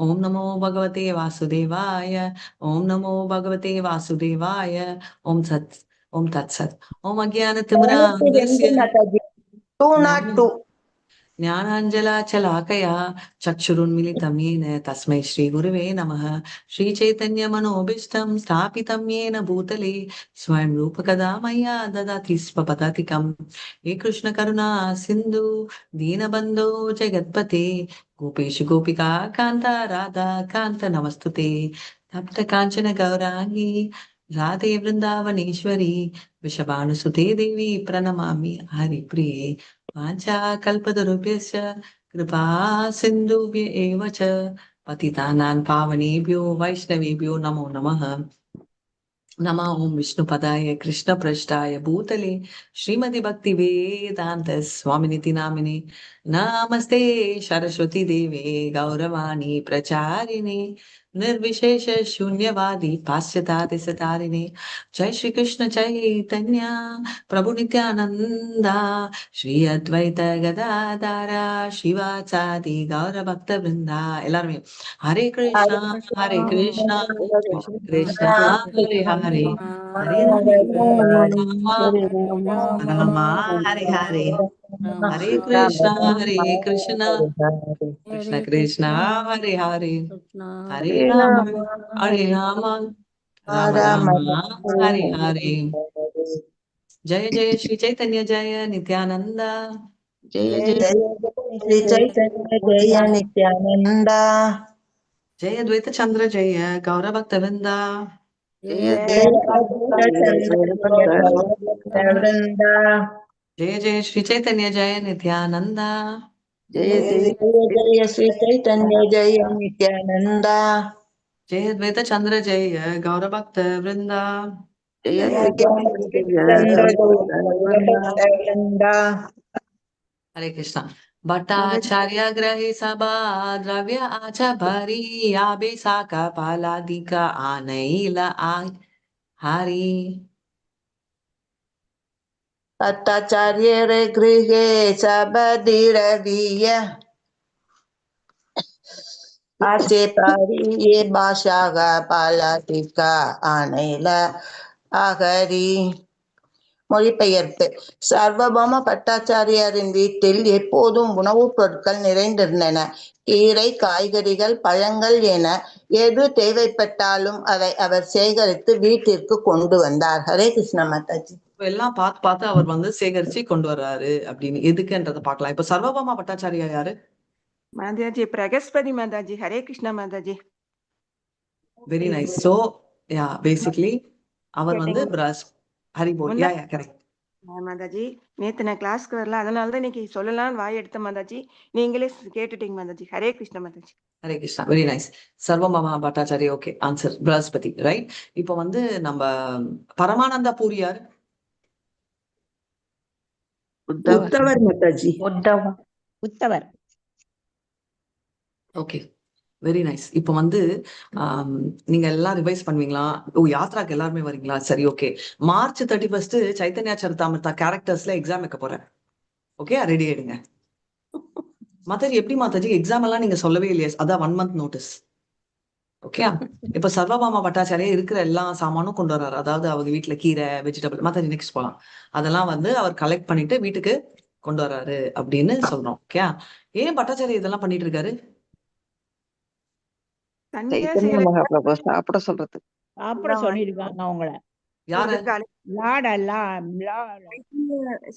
ಓಂ ನಮೋ ಭಗವತೆ ವಾಸುದೇವಾಯ. ಓಂ ನಮೋ ಭಗವತೆ ವಾಸುದೇವಾಯ. ಓಂ ಸತ್, ಓಂ ತತ್ ಸತ್. ಓಂ ಅಜ್ಞಾನ ತಿಮಿರಾಂಧಸ್ಯ Mataji, 202. ಜ್ಞಾನಾಂಜಲಾಚಲಾಕಯಾ ಚಕ್ಷುರುನ್ಮಿಲಿತಂ ಯೇನ ತಸ್ಮೈ ಶ್ರೀ ಗುರುವೇ ನಮಃ. ಶ್ರೀ ಚೈತನ್ಯ ಮನೋಭೀಷ್ಟಂ ಸ್ಥಾಪಿತಂ ಯೇನ ಭೂತಲೆ ಸ್ವಯಂ ರೂಪ ಕದಾ ಮಯ್ಯ ದದಾತಿ ಸ್ವಪದಾತಿಕಂ. ಹೇ ಕೃಷ್ಣ ಕರುಣಾ ಸಿಂಧು ದೀನಬಂಧೋ ಜಗತ್ಪತೆ ಗೋಪೇಶ ಗೋಪಿಕಾ ಕಾಂತ ರಾಧಾ ಕಾಂತ ನಮಸ್ತುತೆ. ತಪ್ತ ಕಾಂಚನ ಗೌರಾಂಗಿ ರಾಧೆ ವೃಂದಾವನೇಶ್ವರಿ ವೃಷಭಾನುಸುತೆ ದೇವಿ ಪ್ರಣಮಾಮಿ ಹರಿಪ್ರಿಯೆ. ವಾಂಛಾ ಕಲ್ಪತರುಭ್ಯಶ್ಚ ಕೃಪಾ ಸಿಂಧುಭ್ಯ ಏವ ಚ ಪತಿತಾನಾಂ ಪಾವನೇಭ್ಯೋ ವೈಷ್ಣವೇಭ್ಯೋ ನಮೋ ನಮಃ. ನಮ ಓಂ ವಿಷ್ಣು ಪದಾಯ ಕೃಷ್ಣ ಪೃಷ್ಠಾಯ ಭೂತಲೆ ಶ್ರೀಮತಿ ಭಕ್ತಿ ವೇದಾಂತ ಸ್ವಾಮಿನಿತಿ ನಾಮಿನಿ. ನಮಸ್ತೆ ಸರಸ್ವತಿ ದೇವೆ ಗೌರವಾಣಿ ಪ್ರಚಾರಿಣಿ ನಿರ್ವಿಶೇಷ ಶೂನ್ಯವಾದಿ ಪಾಶ್ಚಾತ್ಯ ಜೈ ಶ್ರೀ ಕೃಷ್ಣ ಚೈತನ್ಯ ಪ್ರಭು ನಿತ್ಯಾನಂದ ಶ್ರೀ ಅದ್ವೈತ ಗದಾಧಾರ ಶ್ರೀವಾಸಾದಿ ಗೌರ ಭಕ್ತ ವೃಂದ. ಎಲ್ಲಾರುமே ஹரே கிருஷ்ணா ஹரே கிருஷ்ணா கிருஷ்ண கிருஷ்ணா ஹரே ஹரே, ஹரே ராம ராம ஹரே ஹரே, ஹரே கிருஷ்ணா ஹரே கிருஷ்ணா கிருஷ்ண கிருஷ்ணா ஹரே ஹரே, ஹரே ராம ஹரே ராம ராம ராம ஹரே ஹரே. ஜெய ஜெய ஸ்ரீ சைத்தன்ய ஜெய நித்யானந்த. ஜெய ஜெய ஸ்ரீ சைத்தன்ய ஜெய நித்யானந்தா. ஜெய துவைத சந்திர ஜெய கௌர பக்த விருந்தா. ஜெய விருந்தா. ஜெய ஜெய ஸ்ரீ சைத்தன்ய ஜெய நித்யானந்தா. ஜெய ஜெய ஸ்ரீ சைத்தன்ய ஜெய நித்யானந்தா. ஜெய துவைத சந்திர ஜெய கௌர பக்த விருந்தா. ஜெய விருந்தா. ஹரே கிருஷ்ணா. भट्टाचार्य गृहे सभा द्रव्य आच भरी आबे साका पालादिका आनैल आ हरि. பட்டாச்சாரியர் கிருஹே சபதிரவிய ஆச்சே பாரியே பாஷாக பாலாதிகா ஆனைல ஆகரி. மொழிபெயர்ப்பு: சார்வபௌம பட்டாச்சாரியாரின் வீட்டில் எப்போதும் உணவுப் பொருட்கள் நிறைந்திருந்தன. கீரை, காய்கறிகள், பழங்கள் என எது தேவைப்பட்டாலும் அதை அவர் சேகரித்து வீட்டிற்கு கொண்டு வந்தார். ஹரே கிருஷ்ணா மாதாஜி. இப்ப எல்லாம் பார்த்து பார்த்து அவர் வந்து சேகரிச்சு கொண்டு வர்றாரு அப்படின்னு. எதுக்குன்றதை பார்க்கலாம். இப்ப சர்வபௌமா பட்டாச்சாரியா யாரு? Mataji, Brihaspati Mataji. Hare Krishna Mataji. Very nice. So yeah, basically அவர் வந்து பிரஸ் ஹரி போல். யா யா, கரெக்ட். மாதாஜி, நேத்து நான் கிளாஸ்க்கு வரல. அதனால தான் இன்னைக்கு சொல்லலாம்னு வாய் எடுத்த மாதாஜி. நீங்களே கேட்டுட்டீங்க Mataji. Hare Krishna Mataji. Hare Krishna. Very nice. Sarvabhauma Bhattacharya, okay, answer Brihaspati, right? இப்போ வந்து நம்ம பரமானந்தா பூரி யாரு? உத்தவர் மாதாஜி. உத்தவர், உத்தவர். Okay, very nice. இப்போ வந்து நீங்க எல்லாம் ரிவைஸ் பண்ணுவீங்களா? ஓ, யாத்ராக்கு எல்லாருமே வரீங்களா? சரி, ஓகே. மார்ச் 31 சைத்தன்யா சரிதாமிர்தா கேரக்டர்ஸ்ல எக்ஸாம் வைக்க போறேன். ஓகே, ரெடி ஆயிடுங்க. மாதாஜி, எப்படி மாதாஜி எக்ஸாம் எல்லாம் நீங்க சொல்லவே இல்லையே? அதான் ஒன் மந்த் நோட்டீஸ். ஓகே, இப்ப சர்வபாமா பட்டாச்சாரியா இருக்கிற எல்லா சாமானும் கொண்டு வர்றாரு. அதாவது அவங்க வீட்டுல கீரை, வெஜிடபிள். மாதாஜி, நெக்ஸ்ட் போலாம். அதெல்லாம் வந்து அவர் கலெக்ட் பண்ணிட்டு வீட்டுக்கு கொண்டு வர்றாரு அப்படின்னு சொல்றோம். ஓகே, ஏன் பட்டாச்சாரி இதெல்லாம் பண்ணிட்டு இருக்காரு? சைத்தன்ய சன்னியாசிகளை மகாபிரபு சாப்பிட சொல்றது. சாப்பிட சொல்லியிருக்காங்க அவங்கள. யாரு? லாட லா லா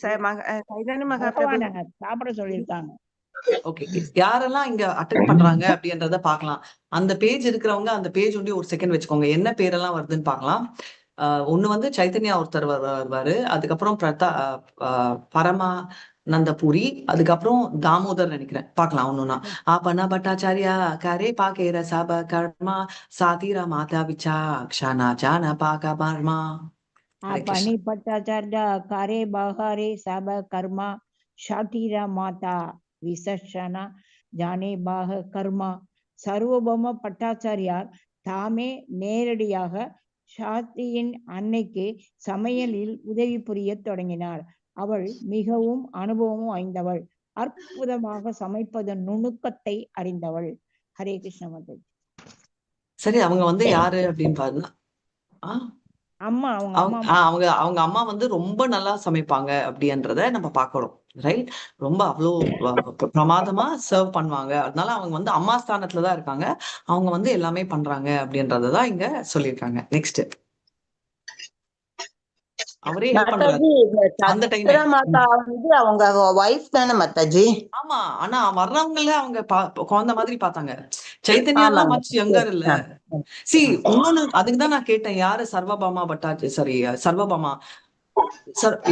சைதன்ய மகாபிரபு. பகவான சாப்பிட சொல்லியிருக்காங்க. ஓகே, யாரெல்லாம் இங்க அட்டென்ட் பண்றாங்க அப்படின்றத பார்க்கலாம். அந்த பேஜ் இருக்கிறவங்க அந்த பேஜ் ஒண்டி ஒரு செகண்ட் வச்சுக்கோங்க. என்ன பேரெல்லாம் வருதுன்னு பார்க்கலாம். ஒண்ணு வந்து சைத்தன்யா ஒருத்தர் வருவாரு. அதுக்கப்புறம் பிரதா பரமானந்தபுரி, அதுக்கப்புறம் தாமோதர் நினைக்கிறேன். பார்க்கலாம் ஒண்ணுன்னா. ஆபனா பட்டாச்சாரியா கரே பாகேர சப கர்மா சாதிரா மாதா விசாக்ஷனா ஜான பாக பர்மா. ஹரே கிருஷ்ணா. பனி பட்டாச்சார்யா கரே பஹாரே சப கர்மா ஷாட்டிரா மாதா விசர்ஷனா ஜானே பாக கர்மா. சர்வபௌம பட்டாச்சாரியார் தாமே நேரடியாக சாஸ்திரியின் அன்னைக்கு சமையலில் உதவி புரியத் தொடங்கினார். அவள் மிகவும் அனுபவம் வாய்ந்தவள். அற்புதமாக சமைப்பதன் நுணுக்கத்தை அறிந்தவள். ஹரே கிருஷ்ண மாதாஜி. சரி, அவங்க வந்து யாரு அப்படின்னு பாருங்க. அம்மா, அவங்க அவங்க அம்மா. அவங்க அவங்க அம்மா வந்து ரொம்ப நல்லா சமைப்பாங்க அப்படின்றத நம்ம பாக்குறோம். ரைட், ரொம்ப அவ்வளோ பிரமாதமா சர்வ் பண்ணுவாங்க. அதனால அவங்க வந்து அம்மா ஸ்தானத்துலதான் இருக்காங்க. அவங்க வந்து எல்லாமே பண்றாங்க அப்படின்றதான் இங்க சொல்லியிருக்காங்க. நெக்ஸ்ட் அவரே ஹெல்ப் பண்றாரு மாதாஜி, இந்த அந்த டைம். சத்ர மாதா வந்து அவங்க ஒய்ஃப் தானே மாதாஜி? ஆமா, ஆனா வர்றவங்கள அவங்க குழந்தை மாதிரி பார்த்தாங்க. சைத்தன்யா எல்லாம் ஆமாங்க. மச் யங்கர் இல்ல. சி, இன்னொன்னு அதுக்குதான் நான் கேட்டேன், யாரு சர்வபாமா பட்டாச்சி, சாரி, சர்வபாமா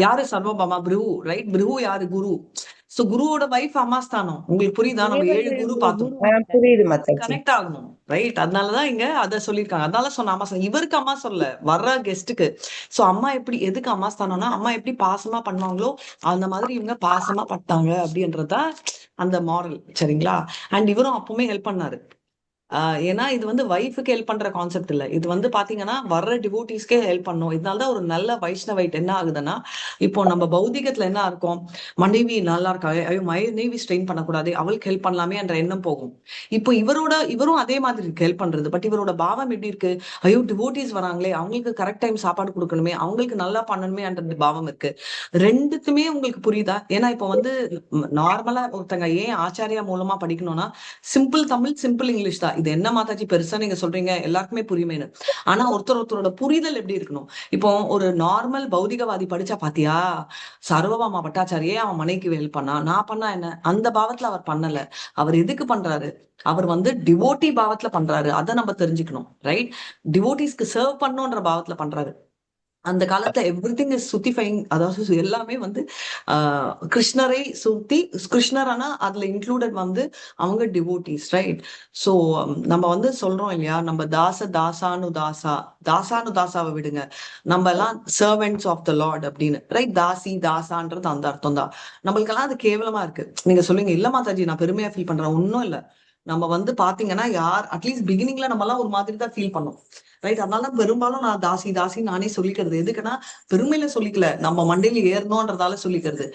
யாரு சர்வபாமா? பிருகு, ரைட்? பிருகு யாரு? குரு. சோ குருவோட வைஃப் அம்மா ஸ்தானம். உங்களுக்கு புரியுதா? நம்ம 7 குரு பார்த்தோம். புரியுது மாதாஜி. கனெக்ட் ஆகணும், ரைட்? அதனாலதான் இங்க அத சொல்லியிருக்காங்க. அதனால சொன்ன அம்மா சொன்ன இவருக்கு அம்மா சொல்ல வர்ற கெஸ்ட்டுக்கு. சோ அம்மா எப்படி, எதுக்கு அம்மா ஸ்தானம்னா, அம்மா எப்படி பாசமா பண்ணுவாங்களோ அந்த மாதிரி இவங்க பாசமா பட்டாங்க அப்படின்றதா அந்த மாரல், சரிங்களா? அண்ட் இவரும் அப்பவுமே ஹெல்ப் பண்ணாரு. ஏன்னா இது வந்து ஒய்ஃபுக்கு ஹெல்ப் பண்ற கான்செப்ட் இல்ல. இது வந்து பாத்தீங்கன்னா வர்ற டிவோட்டிஸ்க்கே ஹெல்ப் பண்ணும். இதனாலதான் ஒரு நல்ல வைஷ்ணவைட் என்ன ஆகுதுன்னா, இப்போ நம்ம பௌதிகத்துல என்ன இருக்கும், மனைவி நல்லா இருக்கா, ஐயோ மனைவி ஸ்ட்ரெயின் பண்ணக்கூடாது, அவளுக்கு ஹெல்ப் பண்ணலாமே என்ற எண்ணம் போகும். இப்போ இவரும் அதே மாதிரி இருக்கு ஹெல்ப் பண்றது. பட் இவரோட பாவம் எப்படி இருக்கு, ஐயோ டிவோட்டிஸ் வராங்களே, அவங்களுக்கு கரெக்ட் டைம் சாப்பாடு கொடுக்கணுமே, அவங்களுக்கு நல்லா பண்ணணுமே என்ற பாவம் இருக்கு. ரெண்டுத்துமே உங்களுக்கு புரியுதா? ஏன்னா இப்போ வந்து நார்மலா ஒருத்தங்க ஏன் ஆச்சாரியா மூலமா படிக்கணும்னா, சிம்பிள் தமிழ் சிம்பிள் இங்கிலீஷ் தான். இது என்ன மாதாஜி பெருசா நீங்க சொல்றீங்க, எல்லாருக்குமே புரியுமேனு. ஆனா ஒருத்தர் ஒருத்தரோட புரிதல் எப்படி இருக்கணும். இப்போ ஒரு நார்மல் பௌதிகவாதி படிச்சா, பாத்தியா சர்வபாமா பட்டாச்சாரியே அவன் மனைவிக்கு ஹெல்ப் பண்ணா, நான் பண்ணா என்ன, அந்த பாவத்துல அவர் பண்ணல. அவர் எதுக்கு பண்றாரு, அவர் வந்து டிவோட்டி பாவத்துல பண்றாரு. அதை நம்ம தெரிஞ்சுக்கணும், ரைட்? டிவோட்டிஸ்க்கு சர்வ் பண்ணுன்ற பாவத்துல பண்றாரு. அந்த காலத்துல எவ்ரி திங் is சுத்திஃபைங், அதாவது எல்லாமே வந்து கிருஷ்ணரை சுத்தி, கிருஷ்ணர் ஆனா அதுல இன்க்ளூடட் வந்து அவங்க டிவோட்டிஸ், ரைட்? சோ நம்ம வந்து சொல்றோம் இல்லையா, நம்ம தாச தாசானு தாசா, தாசானு தாசாவை விடுங்க, நம்ம எல்லாம் சர்வெண்ட்ஸ் ஆஃப் the Lord அப்படின்னு, ரைட்? தாசி தாசான்றது அந்த அர்த்தம் தான். நம்மளுக்கெல்லாம் அது கேவலமா இருக்கு. நீங்க சொல்லுங்க, இல்ல மாதாஜி நான் பெருமையா ஃபீல் பண்றேன். ஒன்னும் இல்ல, நம்ம வந்து பாத்தீங்கன்னா யார் அட்லீஸ்ட் பிகினிங்ல நம்ம எல்லாம் ஒரு மாதிரி தான் ஃபீல் பண்ணோம், ரைட்? அதனால பெரும்பாலும் நான் தாசி தாசி நானே சொல்லிக்கிறது. எதுக்குன்னா பெருமையில சொல்லிக்கல, நம்ம மண்டையில ஏறணும்ன்றதால சொல்லிக்கிறது.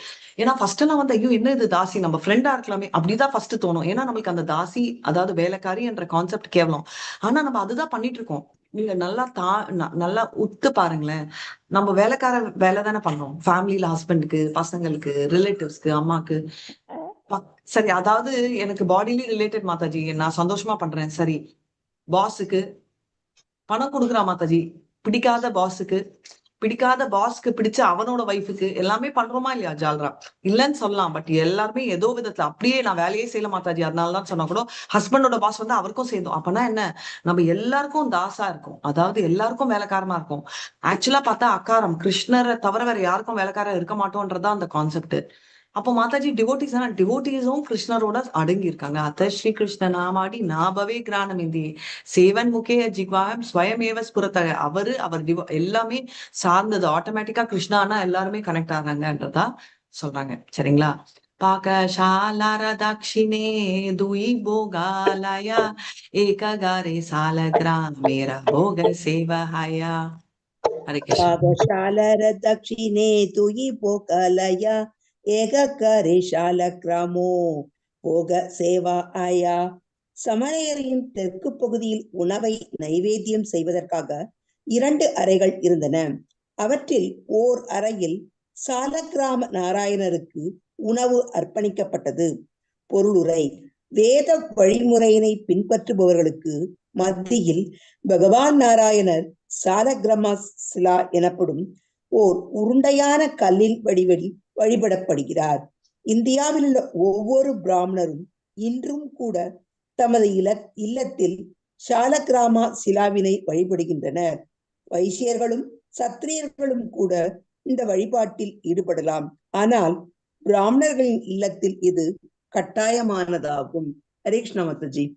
ஏன்னா ஃபர்ஸ்ட் எல்லாம் வந்து ஐயோ என்ன இது தாசி, நம்ம ஃப்ரெண்டா இருக்கலாமே அப்படிதான் ஃபர்ஸ்ட் தோணும். ஏன்னா நம்மளுக்கு அந்த தாசி, அதாவது வேலைக்காரி என்ற கான்செப்ட் கேவலம். ஆனா நம்ம அதுதான் பண்ணிட்டு இருக்கோம். நீங்க நல்லா நல்லா உத்து பாருங்களேன், நம்ம வேலைக்கார வேலை தானே பண்றோம். ஃபேமிலியில ஹஸ்பண்டுக்கு, பசங்களுக்கு, ரிலேட்டிவ்ஸ்க்கு, அம்மாக்கு. சரி, அதாவது எனக்கு பாடிலி ரிலேட்டட் மாதாஜி நான் சந்தோஷமா பண்றேன். சரி, பாஸுக்கு பணம் கொடுக்குறா மாதாஜி, பிடிக்காத பாஸுக்கு, பிடிக்காத பாஸ்க்கு பிடிச்ச அவனோட ஒய்ஃபுக்கு எல்லாமே பண்றோமா இல்லையா? ஜால்ரா இல்லைன்னு சொல்லலாம். பட் எல்லாருமே ஏதோ விதத்துல அப்படியே நான் வேலையே செய்யல மாதாஜி அதனாலதான் சொன்னா கூட ஹஸ்பண்டோட பாஸ் வந்து அவருக்கும் சேர்ந்தோம். அப்பனா என்ன, நம்ம எல்லாருக்கும் தாசா இருக்கும், அதாவது எல்லாருக்கும் வேலைக்காரமா இருக்கும். ஆக்சுவலா பார்த்தா அக்காரம் கிருஷ்ணரை தவிர வேற யாருக்கும் வேலைக்காரன் இருக்க மாட்டோன்றதான் அந்த கான்செப்ட். அப்போ மாதாஜி டிவோட்டிஸ், ஆனா டிவோட்டிஸும் கிருஷ்ணரோட அடங்கி இருக்காங்க. அத்த ஸ்ரீ கிருஷ்ண நாமாடி நாபவே கிராணமிந்தி சேவன் முகே ஜிக்வாகம் ஸ்வயமேவ ஸ்புரத்த. அவரு அவர் எல்லாமே சார்ந்தது ஆட்டோமேட்டிக்கா கிருஷ்ணானா எல்லாருமே கனெக்ட் ஆகிறாங்கன்றதா சொல்றாங்க, சரிங்களா? பாகசாலார தட்சிணே துயி போகாலயா ஏககாரே சாலகிராமேர போக சேவஹாயா. ஹரே கிருஷ்ணா. பாகசாலர தட்சிணே துயி போகாலயா ஏககரே சாலகிராமோ போக சேவா ஆயா. சமணயரின் தெற்கு பகுதியில் உணவை நைவேத்தியம் செய்வதற்காக 2 அறைகள் இருந்தன. அவற்றில் ஓர் அறையில் சாலக்கிராம நாராயணருக்கு உணவு அர்ப்பணிக்கப்பட்டது. பொருளுரை: வேத வழிமுறையினை பின்பற்றுபவர்களுக்கு மத்தியில் பகவான் நாராயணர் சாலக்கிராம சிலா எனப்படும் ஓர் உருண்டையான கல்லின் வடிவில் வழிபடப்படுகிறார். இந்தியாவில் உள்ள ஒவ்வொரு பிராமணரும் இன்றும் கூட தமது இல்லத்தில் சாலக்கிராம சிலாவினை வழிபடுகின்றனர். வைசியர்களும் சத்திரியர்களும் கூட இந்த வழிபாட்டில் ஈடுபடலாம். ஆனால் பிராமணர்களின் இல்லத்தில் இது கட்டாயமானதாகும். ஹரே கிருஷ்ணா மாதாஜி.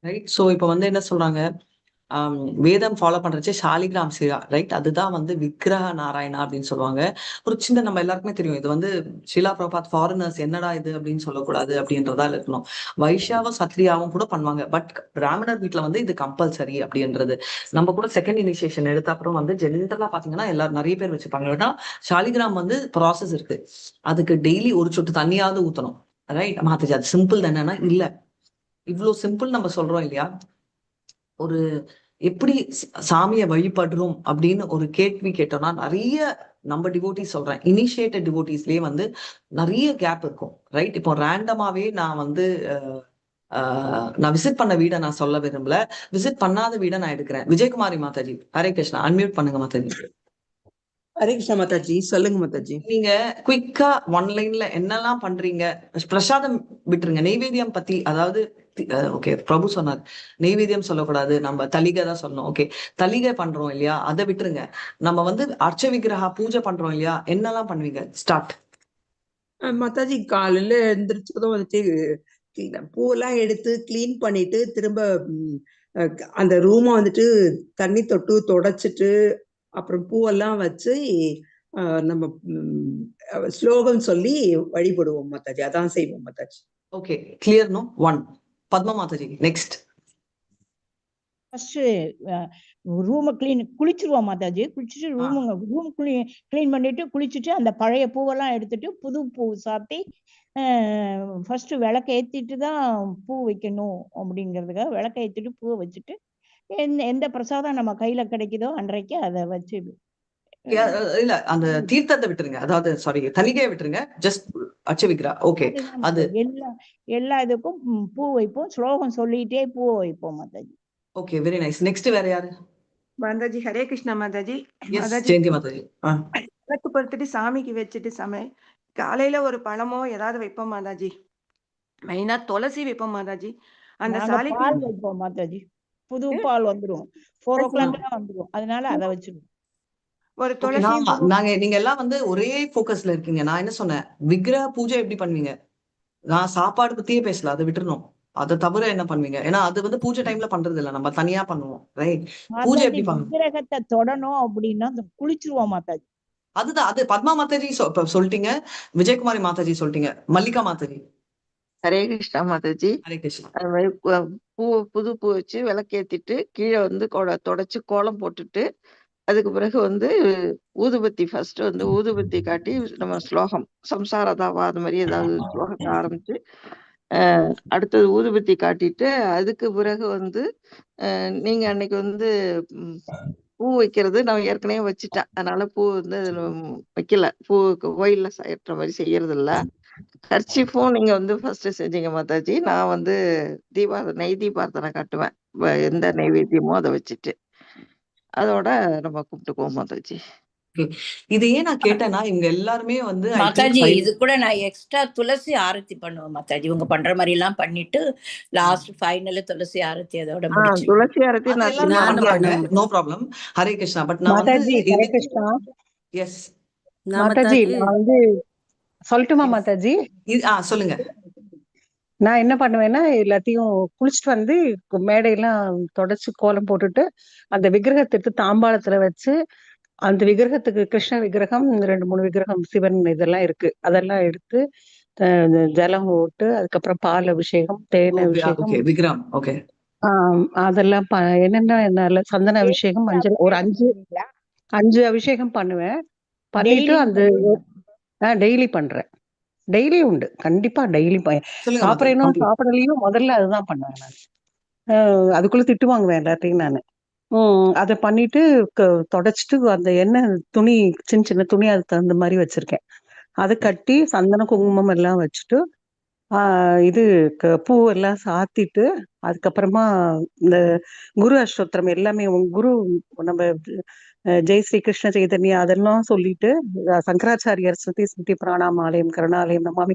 ரைட், சோ இப்ப வந்து என்ன சொல்றாங்க, வேதம் ஃபாலோ பண்றச்சே சாலிகிராம் சிலா, ரைட்? அதுதான் வந்து விக்கிரக நாராயணா அப்படின்னு சொல்லுவாங்க. ஒரு சின்ன நம்ம எல்லாருக்குமே தெரியும், இது வந்து ஷீலா பிரபாத் ஃபாரினர்ஸ் என்னடா இது அப்படின்னு சொல்லக்கூடாது அப்படின்றதால இருக்கணும். வைஷ்யாவும் சத்ரியாவும் கூட பண்ணுவாங்க, பட் பிராமணர் வீட்டுல வந்து இது கம்பல்சரி அப்படின்றது. நம்ம கூட செகண்ட் இனிஷியேஷன் எடுத்த அப்புறம் வந்து ஜென்ரலா பாத்தீங்கன்னா எல்லாரும் நிறைய பேர் வச்சுப்பாங்க. ஏன்னா சாலிகிராம் வந்து ப்ராசஸ் இருக்கு, அதுக்கு டெய்லி ஒரு சொட்டு தண்ணியாவது ஊத்தணும், ரைட்? மாதாஜி அது சிம்பிள் தானேன்னா இல்ல, இவ்ளோ சிம்பிள் நம்ம சொல்றோம் இல்லையா? ஒரு எப்படி சாமியை வழிபடுறோம் அப்படின்னு ஒரு கேள்வி கேட்டோம்னா, நிறைய நம்ம டிவோட்டிஸ் சொல்றேன், இனிஷியேட்டட் டிவோட்டிஸ்லயே வந்து நிறைய கேப் இருக்கும், ரைட்? இப்போ ரேண்டமாவே நான் வந்து நான் விசிட் பண்ண வீடை நான் சொல்ல விரும்பல, விசிட் பண்ணாத வீடை நான் எடுக்கிறேன். விஜயகுமாரி மாதாஜி, ஹரே கிருஷ்ணா. அன்மியூட் பண்ணுங்க மாதாஜி. ஹரே கிருஷ்ணா மாதாஜி. சொல்லுங்க மாதாஜி. நீங்க குயிக்கா ஒன் லைன்ல என்னெல்லாம் பண்றீங்க? பிரசாதம் விட்டுருங்க, நெய்வேத்தியம் பத்தி. அதாவது, ஓகே, பிரபு சொன்னார் நெய்வேத்தியம் சொல்லக்கூடாது, நம்ம தலிகை தான் சொல்லணும். ஓகே, தலிகை பண்றோம் இல்லையா, அதை விட்டுருங்க. நம்ம வந்து அர்ச்ச விக்கிரகா பூஜை பண்றோம் இல்லையா, என்னெல்லாம் பண்ணுவீங்க? ஸ்டார்ட். மாதாஜி, காலையில எழுந்திரிச்சதும் வந்துட்டு பூவெல்லாம் எடுத்து க்ளீன் பண்ணிட்டு, திரும்ப அந்த ரூமை வந்துட்டு தண்ணி தொட்டு தொடச்சிட்டு, அப்புறம் பூவெல்லாம் வச்சு நம்ம ஸ்லோகம் சொல்லி வழிபடுவோம் மாதாஜி. அதான் செய்வோம் Mataji. Okay, clear. No one. Padma Mataji, next. First ரூமை க்ளீன், குளிச்சிருவோம் மாதாஜி. குளிச்சுட்டு ரூமுங்க ரூம் க்ளீன் பண்ணிட்டு, குளிச்சுட்டு, அந்த பழைய பூவெல்லாம் எடுத்துட்டு புது பூ சாத்தி, ஃபர்ஸ்ட் விளக்கு ஏத்திட்டு தான் பூ வைக்கணும் அப்படிங்கிறதுக்காக விளக்கு ஏத்திட்டு பூவை வச்சுட்டு, எந்த எந்த பிரசாதம் நம்ம கையில கிடைக்குதோ அன்றைக்கு அதை வச்சு. இல்ல, அந்த தீர்த்தத்தை விட்டுருங்க, அதாவது சாரி, தலிகையை விட்டுருங்க. ஜஸ்ட் அர்ச்ச விக்கிரகா, ஓகே. அதுதான். அது எல்லா எல்லா இதுக்கும் பூ வைப்போம், ஸ்லோகம் சொல்லிட்டே பூ வைப்போம் Mataji. Okay, very nice. Next வேற யாரு? மாதாஜி, ஹரே கிருஷ்ணா மாதாஜி. எஸ். மாதாஜி. ஜெயந்தி மாதாஜி. விளக்கு பொருத்திட்டு சாமிக்கு வச்சுட்டு சமை காலையில ஒரு பழமோ ஏதாவது வைப்போம் மாதாஜி. மெயினா துளசி வைப்போம் மாதாஜி. அந்த நாங்க சாலிக்கு பால் வைப்போம் மாதாஜி. புது பால் வந்துரும், 4 ஓ கிளாக் தான் வந்துரும். அதனால அதை வச்சிருவோம். ஒரு ஓகே. துளசி நான் நாங்க நீங்க எல்லாம் வந்து ஒரே ஃபோக்கஸ்ல இருக்கீங்க. நான் என்ன சொன்னேன்? விக்கிரக பூஜை எப்படி பண்ணுவீங்க? நான் சாப்பாடு பத்தியே பேசல, அதை விட்டுறணும். அதை தவிர என்ன பண்ணுவீங்க? ஏன்னா அது வந்து பூஜை டைம்ல பண்றது இல்ல, நம்ம தனியா பண்ணுவோம், ரைட்? பூஜை மாதாஜி, எப்படி பண்ணுவோம்? விக்கிரகத்தை தொடணும் அப்படின்னா அந்த குளிச்சிருவோம் மாதாஜி. அதுதான் அது. பத்மா மாதாஜி இப்ப சொல்லிட்டீங்க, விஜயகுமாரி மாதாஜி சொல்லிட்டீங்க, மல்லிகா மாதாஜி. ஹரே கிருஷ்ணா மாதாஜி. ஹரே கிருஷ்ணா. அது மாதிரி பூ, புது பூ வச்சு விளக்கேத்திட்டு, கீழே வந்து தொடச்சு கோலம் போட்டுட்டு, அதுக்கு பிறகு வந்து ஊதுபத்தி, ஃபர்ஸ்ட் வந்து ஊதுபத்தி காட்டி, நம்ம ஸ்லோகம் சம்சாரதாவா அது மாதிரி ஏதாவது ஸ்லோகத்தை ஆரம்பிச்சு, அடுத்தது ஊதுபத்தி காட்டிட்டு, அதுக்கு பிறகு வந்து நீங்க அன்னைக்கு வந்து பூ வைக்கிறது நான் ஏற்கனவே வச்சுட்டேன். அதனால பூ வந்து அதுல வைக்கல. பூ கோயில்ல ஏற்ற மாதிரி செய்யறது இல்ல. கர்ச்சிஃபும் நீங்க வந்து ஃபர்ஸ்ட் செஞ்சீங்க மாதாஜி. நான் வந்து நெய் தீபாரதனை காட்டுவேன். எந்த நைவேத்தியமோ அதை வச்சுட்டு அதோட நம்ம கும்பிட்டுக்குவோம் மாதாஜி. இது ஏன் நான் கேட்டேன்னா, இவங்க எல்லாருமே வந்து I think Mataji, five இது கூட நான் எக்ஸ்ட்ரா துளசி ஆரத்தி பண்ணுவேன் மாதாஜி. இவங்க பண்ற மாதிரி எல்லாம் பண்ணிட்டு லாஸ்ட் ஃபைனல் துளசி ஆரத்தி அதோட முடிச்சு. துளசி ஆரத்தி அது நான் எல்லாருமே நானும் பண்றாங்க. பண்ணுவேன். No problem. Hare Krishna. But நான் வந்து மாதாஜி, ஹரே எதுக்கு கிருஷ்ணா. எஸ். நான் மாதாஜி, மாதாஜி நான் வந்து சொல்லட்டுமா மாதாஜி? இது சொல்லுங்க. நான் என்ன பண்ணுவேன்னா, எல்லாத்தையும் குளிச்சுட்டு வந்து மேடையெல்லாம் தொடச்சு கோலம் போட்டுட்டு, அந்த விக்கிரகத்தை எடுத்து தாம்பாளத்துல வச்சு, அந்த விக்கிரகத்துக்கு கிருஷ்ண விக்கிரகம், ரெண்டு மூணு விக்கிரகம், சிவன் இதெல்லாம் இருக்கு, அதெல்லாம் எடுத்து ஜலம் போட்டு, அதுக்கப்புறம் பால் அபிஷேகம், தேன் அபிஷேகம். Okay, Vikram, okay. அதெல்லாம் என்னென்ன நல்ல சந்தன அபிஷேகம், மஞ்சள், ஒரு அஞ்சு அஞ்சு அபிஷேகம் பண்ணுவேன். பண்ணிட்டு டெய்லி அந்த டெய்லி பண்றேன். டெய்லி உண்டு, கண்டிப்பா டெய்லி. சொல்லுங்க மாதாஜி. சாப்பிடணும் complete. சாப்பிடலையும் முதல்ல அதுதான் பண்ணுவேன் நான். அதுக்குள்ள திட்டு வாங்குவேன் எல்லாத்தையும் நானு. அதை பண்ணிட்டு தொடச்சிட்டு, அந்த எண்ணெய் துணி, சின்ன சின்ன துணி அதுக்கு தகுந்த மாதிரி வச்சிருக்கேன், அதை கட்டி சந்தன குங்குமம் எல்லாம் வச்சுட்டு, இது பூ எல்லாம் சாத்திட்டு, அதுக்கப்புறமா இந்த குரு அஷ்டோத்திரம் எல்லாமே, உங்க குரு நம்ம ஜெய் ஸ்ரீ கிருஷ்ண சைதன்யா அதெல்லாம் சொல்லிட்டு, சங்கராச்சாரியார் ஸ்ருதி ஸ்மிருதி பிராணாமாலயம் கருணாலயம் நமாமி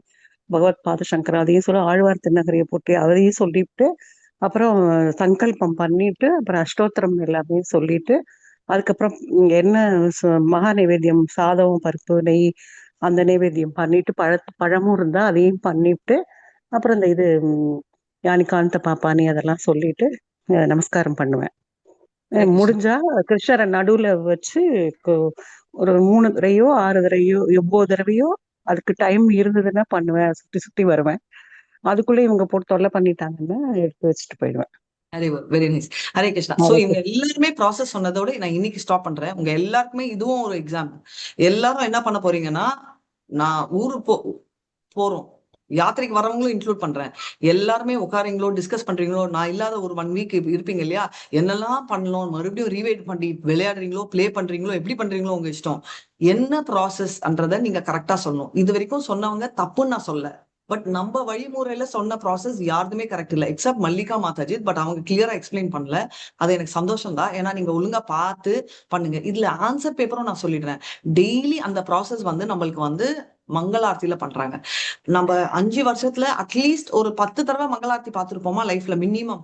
பகவத் பாத சங்கரா அதையும் சொல்ல, ஆழ்வார் திருநகரியை போட்டு அதையும் சொல்லிட்டு, அப்புறம் சங்கல்பம் பண்ணிட்டு, அப்புறம் அஷ்டோத்திரம் எல்லாமே சொல்லிட்டு, அதுக்கப்புறம் என்ன மகா நைவேத்தியம், சாதம், பருப்பு, நெய், அந்த நைவேத்தியம் பண்ணிட்டு, பழமும் இருந்தா அதையும் பண்ணிட்டு, அப்புறம் இந்த இது யானி காந்த பாப்பானி அதெல்லாம் சொல்லிட்டு நமஸ்காரம் பண்ணுவேன். ஹரே கிருஷ்ணா. முடிஞ்சா கிருஷ்ணரை நடுவுல வச்சு ஒரு மூணு தடவையோ ஆறு தடவையோ ஒன்பது தடவையோ அதுக்கு டைம் இருந்ததுன்னா பண்ணுவேன். சுத்தி சுத்தி வருவேன். அதுக்குள்ள இவங்க போட்டு தொல்லை பண்ணிட்டாங்கன்னா எடுத்து வச்சுட்டு போயிடுவேன். Hare, very nice. Hare Krishna. So Hare இவங்க எல்லாருமே ப்ராசஸ் சொன்னதோட நான் இன்னைக்கு ஸ்டாப் பண்றேன். உங்க எல்லாருக்குமே இதுவும் ஒரு எக்ஸாம். எல்லாரும் என்ன பண்ண போறீங்கன்னா, நான் ஊரு போறோம். யாத்திரைக்கு வரவங்களும் இன்க்ளூட் பண்றேன். எல்லாருமே உட்காரீங்களோ, டிஸ்கஸ் பண்றீங்களோ, நான் இல்லாத ஒரு ஒன் வீக் இருப்பீங்க இல்லையா? என்னெல்லாம் பண்ணலாம், மறுபடியும் ரீவைட் பண்ணி விளையாடுறீங்களோ, ப்ளே பண்றீங்களோ, எப்படி பண்றீங்களோ உங்க இஷ்டம். என்ன ப்ராசஸ்ன்றதை நீங்க கரெக்டா சொல்லணும். இது வரைக்கும் சொன்னவங்க தப்புன்னு நான் சொல்ல, பட் நம்ம வழிமுறையில சொன்ன ப்ராசஸ் யாருதுமே கரெக்ட் இல்லை, எக்ஸப்ட் மல்லிகா மாதாஜி. பட் அவங்க கிளியரா எக்ஸ்பிளைன் பண்ணல. அது எனக்கு சந்தோஷம் தான். ஏன்னா நீங்க ஒழுங்கா பார்த்து பண்ணுங்க. இதுல ஆன்சர் பேப்பரும் நான் சொல்லிடுறேன். டெய்லி அந்த ப்ராசஸ் வந்து நம்மளுக்கு வந்து மங்களார்த்தியில பண்றாங்க. நம்ம 5 வருஷத்துல அட்லீஸ்ட் ஒரு 10 தடவை மங்களார்த்தி பார்த்திருப்போமா லைஃப்ல மினிமம்?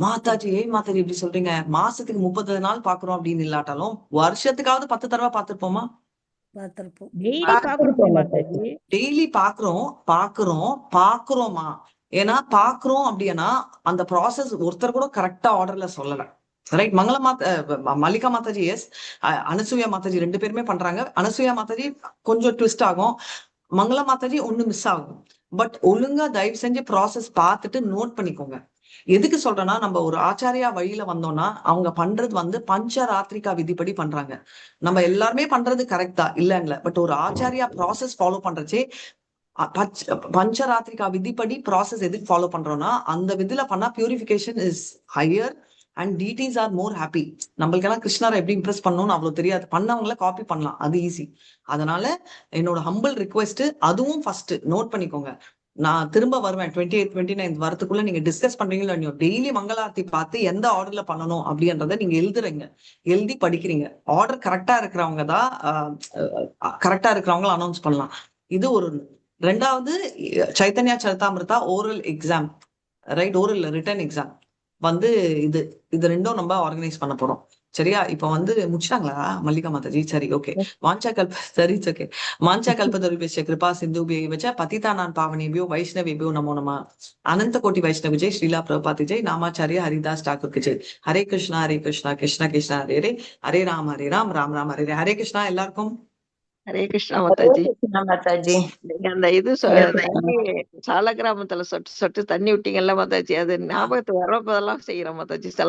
மாதாஜி, ஏன் மாதாஜி இப்படி சொல்றீங்க? மாசத்துக்கு 30 நாள் பாக்குறோம் அப்படின்னு இல்லாட்டாலும் வருஷத்துக்காவது 10 தடவை பார்த்திருப்போமா? பார்த்திருப்போம். டெய்லி பாக்குறோம் மாதாஜி. டெய்லி பாக்குறோம், பாக்குறோம், பாக்குறோமா? ஏன்னா பாக்குறோம் அப்படின்னா அந்த ப்ராசஸ் ஒருத்தர் கூட கரெக்டா ஆர்டர்ல சொல்லல. ரைட்? மங்கள மாதா, மல்லிகா மாதாஜி, எஸ், அனசூயா மாதாஜி ரெண்டு பேருமே பண்றாங்க. அனசூயா மாதாஜி கொஞ்சம் ட்விஸ்ட் ஆகும், மங்கள மாதாஜி ஒண்ணு மிஸ் ஆகும். பட் ஒழுங்கா தயவு செஞ்சு ப்ராசஸ் பார்த்துட்டு நோட் பண்ணிக்கோங்க. எதுக்கு சொல்றேன்னா, நம்ம ஒரு ஆச்சாரியா வழியில வந்தோம்னா அவங்க பண்றது வந்து பஞ்சராத்திரிகா விதிப்படி பண்றாங்க. நம்ம எல்லாருமே பண்றது கரெக்ட் தான், இல்ல. பட் ஒரு ஆச்சாரியா ப்ராசஸ் ஃபாலோ பண்றச்சே பஞ்சராத்திரிகா விதிப்படி ப்ராசஸ் எதுக்கு ஃபாலோ பண்றோம்னா, அந்த விதில பண்ணா purification is higher and deities are more happy. நம்மளுக்கெல்லாம் கிருஷ்ணரை எப்படி இம்ப்ரெஸ் பண்ணணும்னு அவ்வளவு தெரியாது. பண்ணவங்கள காப்பி பண்ணலாம், அது ஈஸி. அதனால என்னோட ஹம்பிள் ரிக்வெஸ்ட், அதுவும் ஃபர்ஸ்ட் நோட் பண்ணிக்கோங்க. நான் திரும்ப வருவேன் 28, 29 வரதுக்குள்ள நீங்க டிஸ்கஸ் பண்றீங்களோ இல்லையோ, டெய்லி மங்களாரத்தி பார்த்து எந்த ஆர்டர்ல பண்ணணும் அப்படின்றத நீங்க எழுதுறீங்க, எழுதி படிக்கிறீங்க. ஆர்டர் கரெக்டா இருக்கிறவங்க தான், கரெக்டா இருக்கிறவங்கள அனௌன்ஸ் பண்ணலாம். இது ஒரு ரெண்டாவது. Chaitanya சரிதாமிர்தா oral exam, right? Oral, written exam வந்து இது இது ரெண்டும் நம்ம ஆர்கனைஸ் பண்ண போறோம். சரியா? இப்ப வந்து முடிச்சிட்டாங்களா மல்லிகா மாதாஜி? சரி, ஓகே. வாஞ்சா கல்ப சரி, ஓகே. வாஞ்சா கல்பதருபியச்ச கிருபா சிந்துபியேவச்ச பதிதானான் பாவனேபியோ வைஷ்ணவேபியோ நமோ நம. அனந்த கோட்டி வைஷ்ணவ ஜெய், ஸ்ரீலா பிரபுபாத் ஜெய், நாமாச்சாரிய ஹரிதாஸ் டாக்கூர் ஜெய். ஹரே கிருஷ்ணா ஹரே கிருஷ்ணா கிருஷ்ணா கிருஷ்ணா ஹரே ஹரே, ஹரே ராம் ஹரே ராம் ராம் ராம் ஹரே ஹரே. ஹரே கிருஷ்ணா எல்லாருக்கும். ஹரே கிருஷ்ணா ஹரே மாதாஜி. கிருஷ்ணா மாதாஜி. நீங்க அந்த இது தண்ணி சால கிராமத்துல சொட்டு சொட்டு தண்ணி விட்டீங்கல்ல மாதாஜி, அது ஞாபகத்துக்கு வரப்போதெல்லாம் செய்யறோம் மாதாஜி. சில